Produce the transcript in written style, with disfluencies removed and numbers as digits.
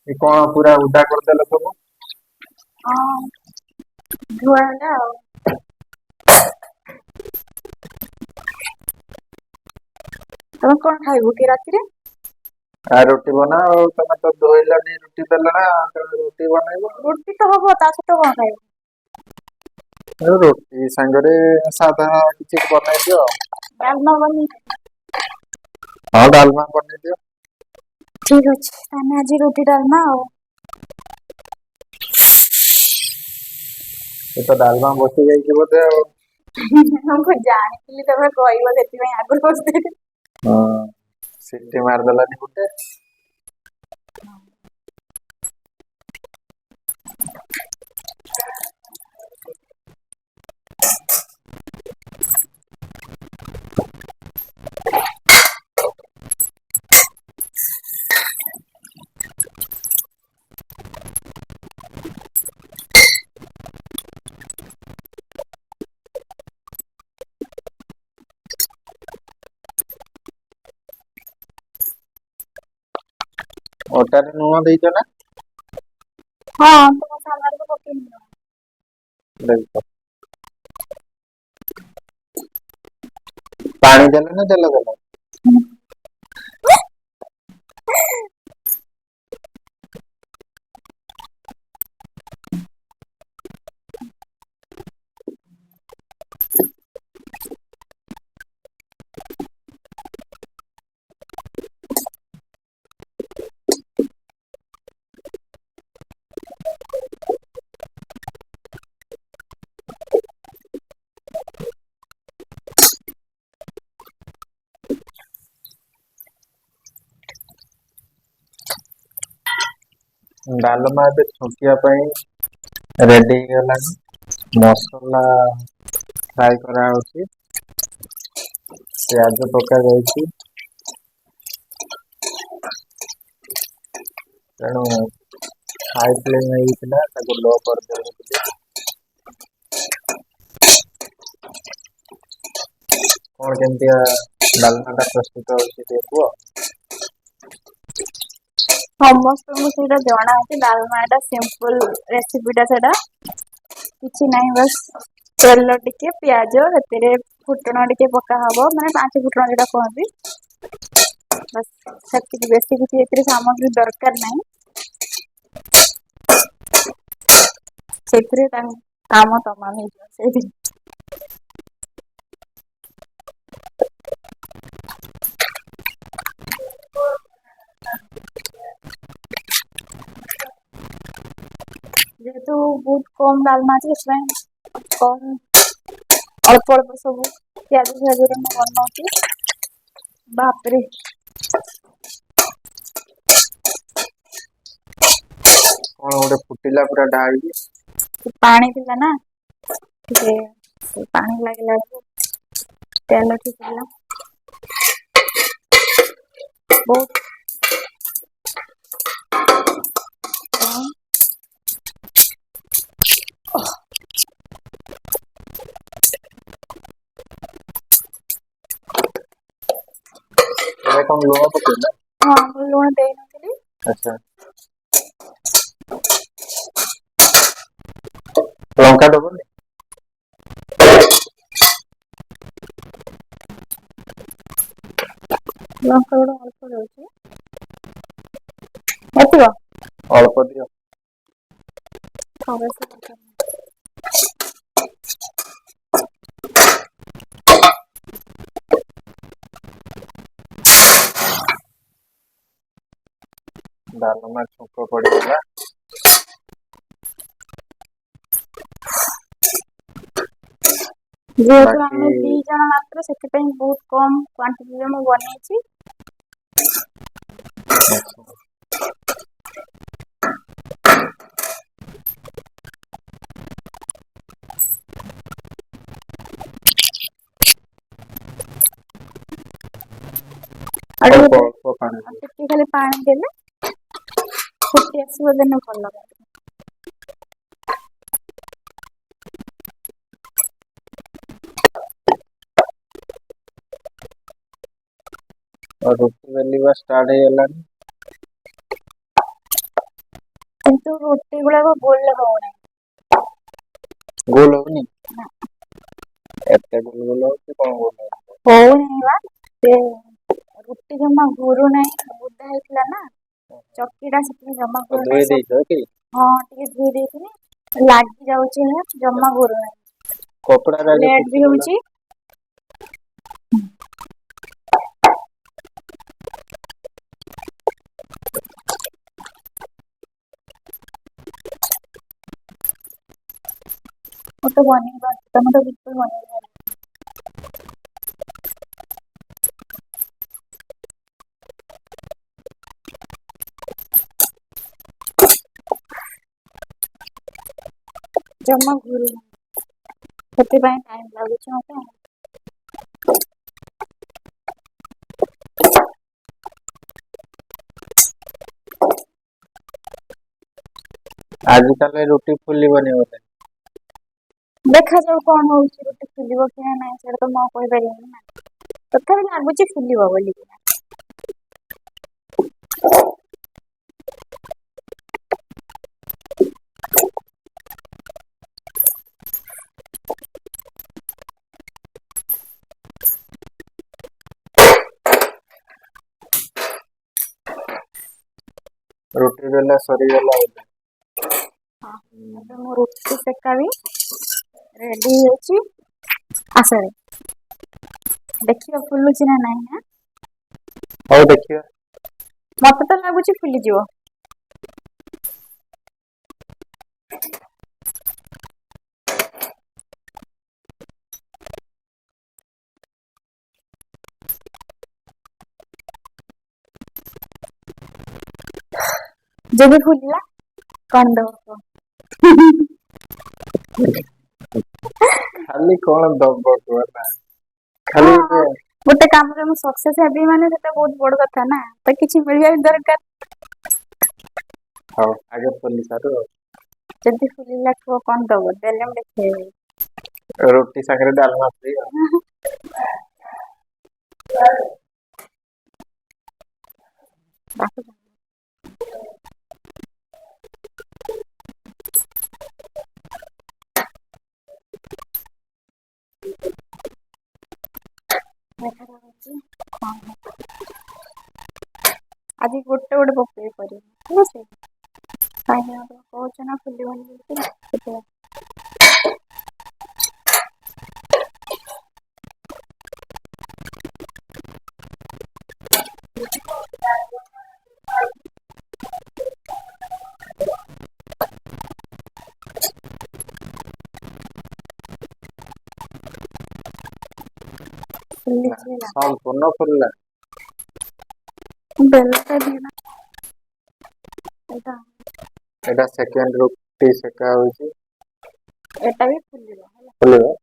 ଏ କଣ ପୁରା ଉଦା କରିଦେଲ ସବୁ? ହଁ, ଧୁଆ ହେଲା ଆଉ। ତମେ କଣ ଖାଇବ କି ରାତିରେ? ଆ ରୁଟି ବନାଅ ଆଉ, ତମେ ତ ଧୋଇଲନି ରୁଟି ବେଲଣା, ତେଣୁ ରୁଟି ବନେଇବ। ରୁଟି ତ ହବ, ତା ସହିତ କଣ ଖାଇବ? ରୁଟି ସାଙ୍ଗରେ ସାଧା କିଛି ବନେଇ ଦିଅ। ଡାଲମା ବନେଇବି। ହଁ, ଡାଲମା ବନେଇ ଦିଅ। ଠିକ ଅଛି, ତାହେଲେ ଆଜି ରୁଟି ଡାଲମା ଆଉ। ଏ ତ ଡାଲମା ବସି ଯାଇଛି ବୋଧେ ଆଉ। ମୁଁ ଜାଣିଥିଲି ତମେ କହିବ, ସେଥିପାଇଁ ଆଗରୁ ବସେଇଥିଲି। ହଁ, ସିଟି ମାରିଦେଲାନି ଗୋଟେ। ଅଟାରେ ଲୁଣ ଦେଇଛ ନା? ହଁ, ତୁମ ସାଲାଡ ପକେଇନି। ଦେଇଛ। ପାଣି ଦେଲ ନା ତେଲ ଦେଲ? ଡାଲମା ଏବେ ଛୁଙ୍କିବା ପାଇଁ ରେଡି ହେଇଗଲାଣି। ମସଲା ଫ୍ରାଏ କରାହଉଛି, ପିଆଜ ପକା ଯାଇଛି। ତେଣୁ ହାଇ ଫ୍ଲେମ୍ ହେଇଥିଲା, ତାକୁ ଲୋ କରିଦେଲେ ଟିକେ। କଣ କେମିତିଆ ଡାଲମା ଟା ପ୍ରସ୍ତୁତ ହଉଛି ଟିକେ କୁହ? ସମସ୍ତଙ୍କୁ ସେଇଟା ଜଣା ଅଛି, ଡାଲମା ଟା ସିମ୍ପଲ ରେସିପି ଟା ସେଇଟା। କିଛି ନାହିଁ, ବାସ୍ ତେଲ ଟିକେ, ପିଆଜ, ସେଥିରେ ଫୁଟଣ ଟିକେ ପକା ହବ, ମାନେ ପାଞ୍ଚ ଫୁଟଣ ଯୋଉଟା କୁହନ୍ତି। ବାସ୍ ସେତିକି, ବେଶୀ କିଛି ଏଥିରେ ସାମଗ୍ରୀ ଦରକାର ନାହିଁ। ସେଥିରେ ତାଙ୍କ କାମ ତମାମ ହେଇଯିବ ସେଇଥିରେ। ଯେହେତୁ ବହୁତ କମ ଡାଲମା ଅଛି, ସେଥିପାଇଁ କମ ଅଳ୍ପ ଅଳ୍ପ ସବୁ ପିଆଜ ଫିଆଜରେ ମୁଁ ବନଉଛି। ବାପରେ! କଣ ଗୋଟେ ଫୁଟିଲା ପୁରା ଢାଳିକି? ପାଣି ଥିଲା ନା ଟିକେ, ସେ ପାଣି ଲାଗିଲା ବେଳକୁ ତେଲ ଠିକିଲା ବହୁତ। କମ। ଏବେ କଣ ଲୁଣ ପକେଇଲ? ହଁ, ମୁଁ ଲୁଣ ଦେଇନଥିଲି। ଆଚ୍ଛା, ଲଙ୍କା ଦବନି? ଲଙ୍କା ଗୁଣ୍ଡ ଅଳ୍ପ ଦଉଛି। ଏତିକ। ଅଳ୍ପ ଦିଅ। ଥରେ ସେ। ଡାଲମା ଛୁଙ୍କ ପଡିଗଲା। ଯେହେତୁ ବାକି ଆମେ ଦି ଜଣ ମାତ୍ର, ସେଥିପାଇଁ ବହୁତ କମ କ୍ଵାଣ୍ଟିଟିରେ ମୁଁ ବନେଇଛି। ଆଚ୍ଛା। ଆଉ ଅଳ୍ପ ଟିକେ ଅଳ୍ପ ପାଣି ଆଉ ଦିଅ। ଟିକେ ଖାଲି ପାଣି ଦେଲେ ଫୁଟି ଆସିବ, ଦେନ ଭଲ ଲାଗିବ। ଆଉ ରୁଟି ବେଲିବା ଷ୍ଟାର୍ଟ ହେଇଗଲାଣି। ମୋଠୁ ରୁଟି ଗୁଡାକ ଗୋଲ ହଉନାହିଁ। ଗୋଲ ହଉନି? ନା। ଏତେ ଗୋଲ ଗୋଲ ହଉଛି, କଣ ଗୋଲ ହଉନି? ହଉନାହିଁ ବା, ସେ ରୁଟି ଜମା ଘୁରୁ ନାହିଁ। ଓଦା ହେଇଥିଲା ନା ଚକିଟା, ସେଥିପାଇଁ ଜମା ଆଉ ଘୁରୁ ଧୋଇ ନାହିଁ। ଦେଇଛ କି? ହଁ, ଟିକେ ଧୋଇ ଦେଇଥିଲି। ଲାଗି ଯାଉଛି ନା, ଜମା ଘୁରୁ ନାହିଁ। କପଡାରେ ଆଗେ ଲେଟ୍ ବି ପୋଛି ଦେଲ। ହଉଛି। ମୁଁ ତ ବନେଇ ପାରୁଛି, ତମେ ତ ବିଲକୁଲ ବନେଇ ପାରୁନ। ଜମା ଘୁରୁନି, ସେଥିପାଇଁ ଟାଇମ୍ ଲାଗୁଛି ମତେ। ଆଜି ତାହେଲେ ରୁଟି ଫୁଲିବନି ବୋଧେ? ଦେଖାଯାଉ କଣ ହଉଛି, ରୁଟି ଫୁଲିବ କି ନା ନାହିଁ ସେଇଟା ତ ମୁଁ ଆଉ କହିପାରିବିନି ନା। ତଥାପି ଲାଗୁଛି ଫୁଲିବ ବୋଲି। ରୁଟି ବେଲା ସରିଗଲା ବୋଧେ? ହଁ। ହୁଁ। ଏବେ ମୋ ରୁଟି ସେକା ବି ରେଡି ହେଇଯାଇଛି। ଆସ ଦେଖିବା ଫୁଲୁଛି ନା ନାହିଁ ନା। ହଉ, ଦେଖିବା। ମତେ ତ ଲାଗୁଛି ଫୁଲିଯିବ। ଯଦି ଫୁଲିଲା କଣ ଦବ କୁହ? ଖାଲି କଣ ଦବ କୁହ ନା, ଖାଲି ହଁ, ଗୋଟେ। ଗୋଟେ କାମରେ ମୁଁ ସକ୍ସେସ ହେବି ମାନେ ସେଟା ବହୁତ ବଡ କଥା ନା, ତ କିଛି ମିଳିବା ବି ଦରକାର। ହଉ, ଆଗେ ଫୁଲି ସାରୁ ଆଉ। ଯଦି ଫୁଲିଲା କୁହ କଣ ଦବ, ଦେଲେ ମୁଁ ଦେଖେଇବି। ରୁଟି ସାଙ୍ଗରେ ଡାଲମା ଫ୍ରି ଆଉ। ଦେଖାଯାଉଛି କଣ ହବ। ଆଜି ଗୋଟେ ଗୋଟେ ପକେଇ କରିବି, ଠିକ ଅଛି? କାହିଁକି ନା ତମେ କହୁଛ ନା ଫୁଲିବନି ବୋଲି, ସେଥିପାଇଁ। ନା, ଫୁଲିଛି ହେଲା। ସମ୍ପୂର୍ଣ୍ଣ ଫୁଲିଲା। ବେଲଟା ଦିଅ ଏଇଟା। ଏଇଟା ସେକେଣ୍ଡ ରୁଟି ସେକା ହଉଛି। ଏଟା ବି ଫୁଲିବ ହେଲା। ଫୁଲିବ।